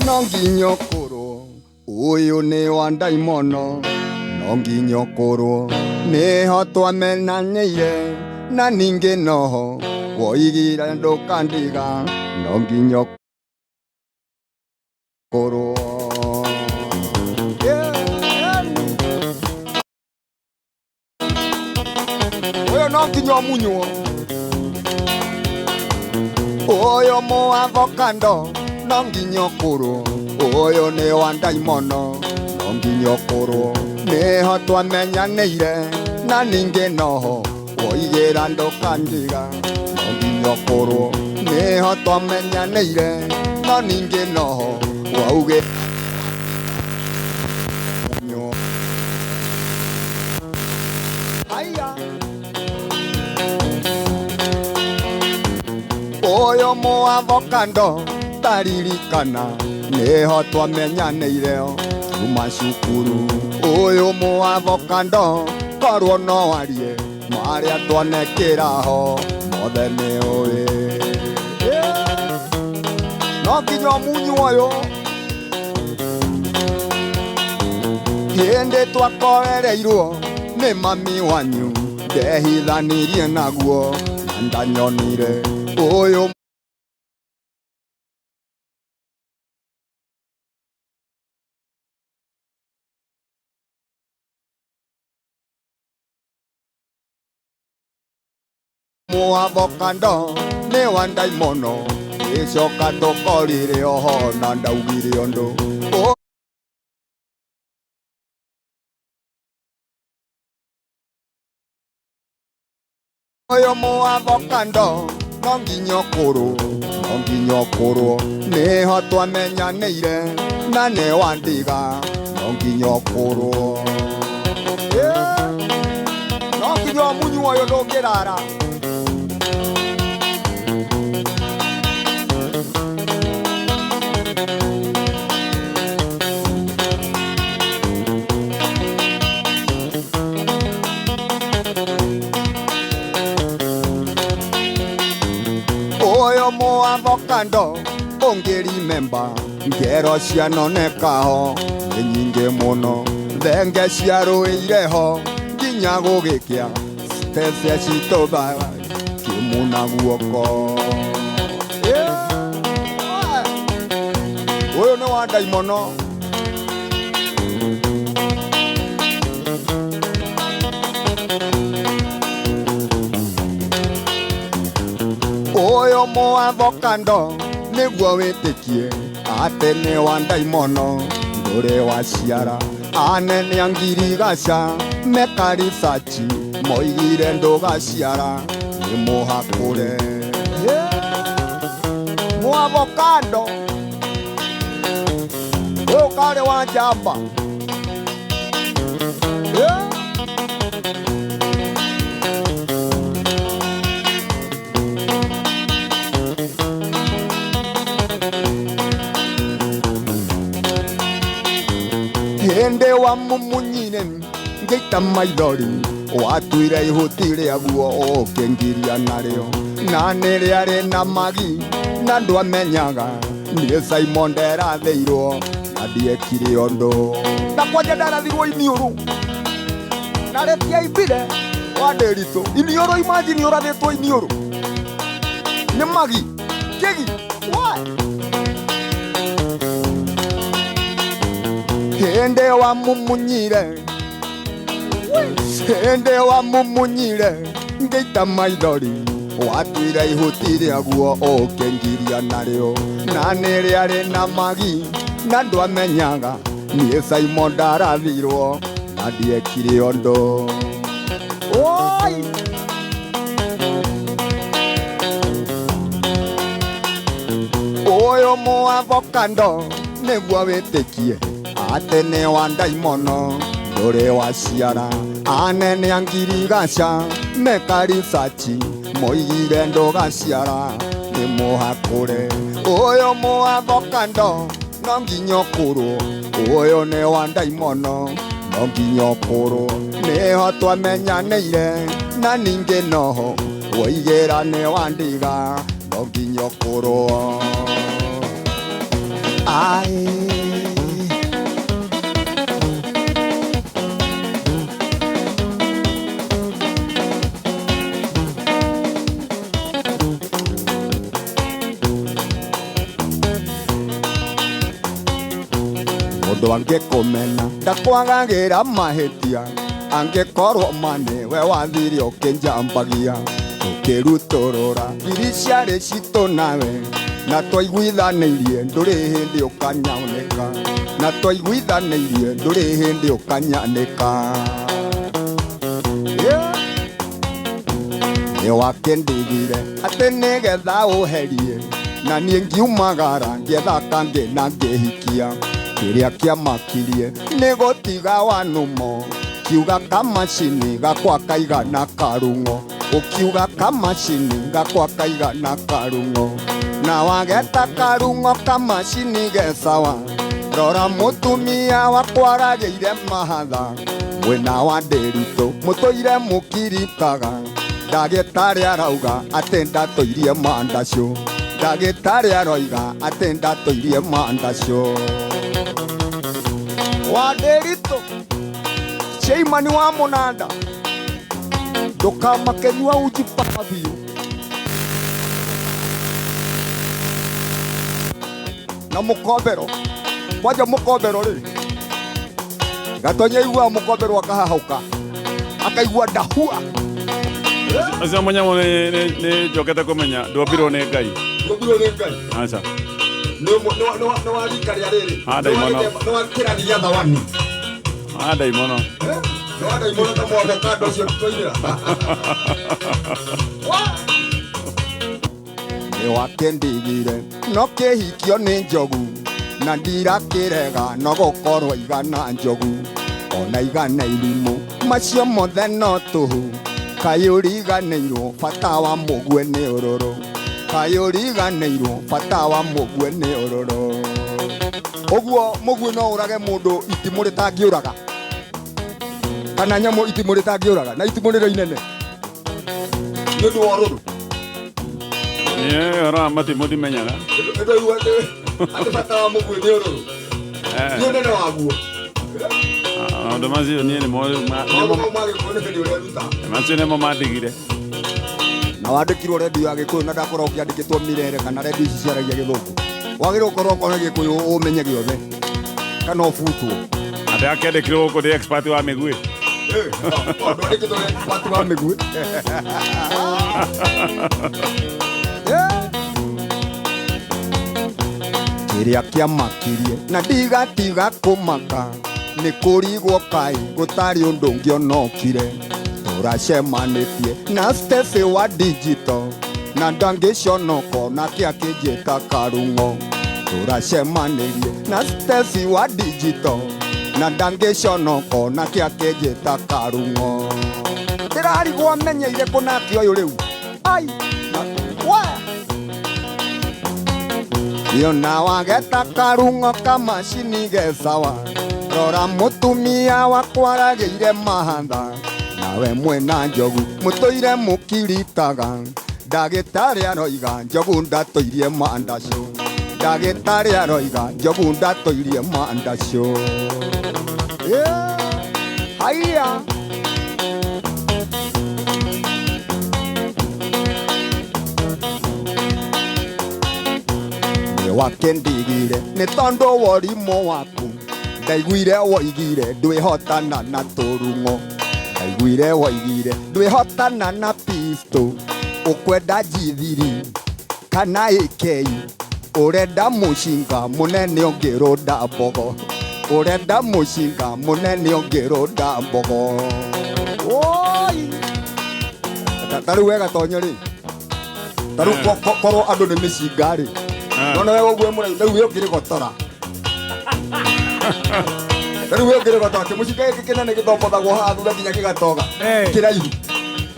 No nginya ũkorwo ũyũ nĩ wa ndaimono, no nginya ũkorwo nĩho twamenanĩire, na ningĩ noho woigire ndũkandiga, no nginya ũkorwo. Ũyũ no nginya ũmunywo. Ũyũ mũavocado no nginya ũkorwo ũyũ nĩ wa ndaimono, no nginya ũkorwo nĩho twamenyanĩire, na ningĩ noho woigĩra ndũkandiga, no nginya ũkorwo nĩho twamenyanĩire, no ningĩ noho waugĩ. Haya. Ũyũ mũavocado taririkana nĩho twamenyanĩire kuma cukuru. Ũyũ mũavocado korwo no arie marĩa twanekĩra ho mothe nĩ ũĩ. No nginya ũmunywo ũyũ. Hĩndĩ twakoereirwo nĩ mami wanyu ndehithanirie naguo na ndanyonire ũyũ. Mũavocado nĩ wa ndaimono, gĩcoka tũkorire oho na ndaugire ũndũ. Ũyũ mũavocado no nginya ũkorwo, no nginya ũkorwo nĩho twamenyanĩire, na nĩ wandiga, no nginya ũkorwo. No nginya ũmunywo ũyũ, ndũngĩrara. Ũyũ mũavocado ũngĩrimemba ngero cianoneka ho nĩ nyingĩ mũno, thenge ciarũĩire ho nginya gũgĩkĩa tece citũtha kĩmuna guoko. Ũyũ nĩ wa ndaimono. Ũyũ mũavocado nĩguo wĩtĩkie atĩ nĩ wa ndaimono, ndũrĩ waciara. Anene a ngirigaca mekaricaci moigire ndũgaciara, nĩ mũhakũre mũavocado ũyũ karĩ wa njamba. Yeah. Hĩndĩ wa mumunyire ngĩita maithori, watuire ihuti rĩaguo ũkĩngiria narĩo, na nĩ rĩarĩ na magi, na ndwamenyaga niĩ Simon nderathĩirwo na ndiekire ũndũ. Na kwanja ndarathirwo iniũrũ na rĩtiaimbire wa ndĩritũ iniũrũ. Imagine ũrathĩtwo iniũrũ nĩ magi kĩgi. Why? Hĩndĩ wa mumunyire, hĩndĩ wa mumunyire ngĩita maithori, watuire ihuti rĩaguo ũkĩngiria narĩo, na nĩ rĩarĩ na magi, na ndwamenyaga niĩ Simon ndarathirwo na ndiekire ũndũ. Oi! Ũyũ mũavocado nĩguo wĩtĩkie atĩ nĩ wa ndaimono, ndũrĩ waciara. Anene a ngirigaca mekaricaci moigire ndũgaciara, nĩ mũhakũre. Ũyũ mũavocado no nginya ũkorwo ũyũ nĩ wa ndaimono, no nginya ũkorwo nĩho twamenyanĩire, na ningĩ noho woigĩra nĩ wandiga, no nginya ũkorwo. Ai. Mũndũ angĩkũmena ndakwagagĩra mahĩtia, angĩkorwo ma nĩwe wathire ũkĩnjambagia. Tũkĩrutũrũra ngiri ciarĩ citũ nawe, na twaiguithanĩirie ndũrĩ hĩndĩ ũkanyaũnĩka, na twaiguithanĩirie ndũrĩ hĩndĩ ũkanyanĩka. Yeah. Nĩ wakĩndigire atĩ nĩgetha ũherie, na niĩ ngiumagara ngĩetha kangĩ na ngĩhikia. Kĩrĩa kĩamakirie nĩ gũtiga wanũmo, kiuga kamacini gakwa kaigana karung'o, ũkiuga kamacini gakwa kaigana karung'o, na wageta karung'o kamacini gesawa. Rora mũtumia wakwa aragĩire mahatha, mwena wa Ndĩritũ mũtũire mũkiritaga. Ndagĩtarĩ arauga atĩ ndatũirie mandacũ, ndagĩtarĩ aroiga atĩ ndatũirie mandacũ. Wa Ndĩritũ Sheimani wa Mũnanda, ndũkamakenyua uji paka biũ. Na mũkombero kwanja mũkombero rĩ, Gatonya aiguaga mũkombero akahahũka, akaigua ndahua. Acio mũnyamũ nĩ njokete kũmenya ndwombirwo nĩ Ngai. Ndwombirwo nĩ Ngai. Aca. Nĩ wa rika rĩa rĩrĩ. Ah, ndaimono. Nĩ wa kĩrathi gĩa thawani. Ah, ndaimono. Nĩ wa ndaimono ta mwavocado ũcio twainĩra. Nĩ wakĩndigire no kĩhikio nĩ njogu, na ndirakĩrega no gũkorwo igana njogu ona igana irimũ, macio mothe no tũhũ. Kaĩ ũriganĩirwo bata wa mũguĩ nĩ ũrũrũ, kaĩ ũriganĩirwo bata wa mũguĩ nĩ ũrũrũ. Ũguo mũguĩ no ũrage mũndũ itimũ rĩtangĩũraga, kana nyamũ itimũ rĩtangĩũraga, na itimũ rĩrĩ inene nĩ ũndũ wa ũrũrũ. Niĩ ũhoro wa matimũ ndimenyaga. Nĩndaigua atĩ bata wa mũguĩ nĩ ũrũrũ, nĩ ũnene waguo. Maũndũ macio niĩ nĩmo Maũndũ mau ma Gĩkũyũ nĩ hĩndĩ ũreruta. Macio nĩmo mandigire. Na wandĩkirwo redio ya Gĩkũyũ na ndakorwo ũkĩandĩkĩtwo Mirere kana redio ici ciaragia Gĩthũngũ, wagĩrĩirwo gũkorwo okorwo nĩ Gĩkũyũ ũmenye gĩothe kana ũbutwo. Atĩ akĩandĩkirwo gũkũ ndĩ expert wa mĩguĩ. Ndwandĩkĩtwo nĩ expert wa mĩguĩ. Kĩrĩa kĩamakirie na ndigatiga kũmaka nĩ kũrigwo kaĩ gũtarĩ ũndũ ũngĩ onokire. Tũracemanĩtie na Stacy wa digital na ndangĩconoko nake akĩnjĩta karung'o. Tũracemanĩrie na Stacy wa digital na ndangĩconoko nake akĩnjĩta karung'o. Ndĩrarigwo amenyeire kũ nake ũyũ rĩu. Ai, na, wa. Yona wageta karung'o kamacini gesawa, rora mũtumia wakwa aragĩire mahatha, nawe mwena njogu mũtũire mũkiritaga. Ndagĩtarĩ aroiga njogu ndatũirie mandacũ, ndagĩtarĩ aroiga njogu ndatũirie mandacũ. Yeah. Haiya. Nĩ wakĩndigire nĩ tondũ wa ũrimũ waku, ndaiguire woigire ndwĩhotana na tũrung'o, ndaiguire woigire ndwĩhotana na pistol. Ũkwenda G3 kana AK, ũrenda mũcinga mũnene ũngĩrũnda mbogo, ũrenda mũcinga mũnene ũngĩrũnda mbogo. Oi! Ta rĩu we Gatonyo rĩ, ta rĩu korwo andũ nĩ mĩcinga rĩ, nona we ũguo mũraihu, rĩu we ũngĩrĩgotora. Ta rĩu we ũngĩrĩgotora, kĩmũcinga gĩkĩ kĩnene gĩthobothagwo haha thutha nginya gĩgatoga, kĩraihu.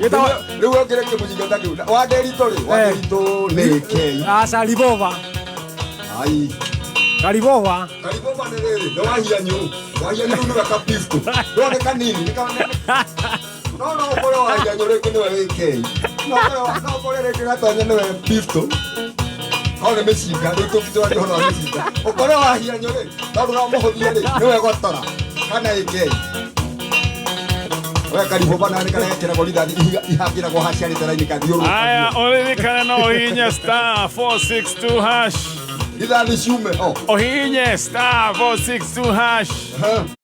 Rĩu we ũngĩrĩ kĩmũcinga ta kĩu. Wa Ndĩritũ rĩ, wa Ndĩritũ nĩ K. Aca, Ribova. Ai. Karibova. Karibova nĩ rĩrĩ, nĩ wahianyũ. Wahianyũ rĩu nĩwe kapisto. No nĩ kanini, nĩ kanene. No, no, ũkore wahianyũ rĩngĩ nĩwe wĩ K. No, no, no, ũkore rĩngĩ Gatonyo nĩwe pisto. Korwo nĩ mĩcinga rĩu tũngĩtũraria ũhoro wa mĩcinga, ũkore wahianyo rĩ, tondũ ũramũhũthia rĩ, nĩwe gotora kana ĩkei we karibũba na nĩ karĩa gekĩragwo rithathi ihangĩragwo haciarĩte raini kathiũrũrũka. Aya, ũririkane no ũhihinye *462#. Rithathi ciume ho. Ũhihinye *462#.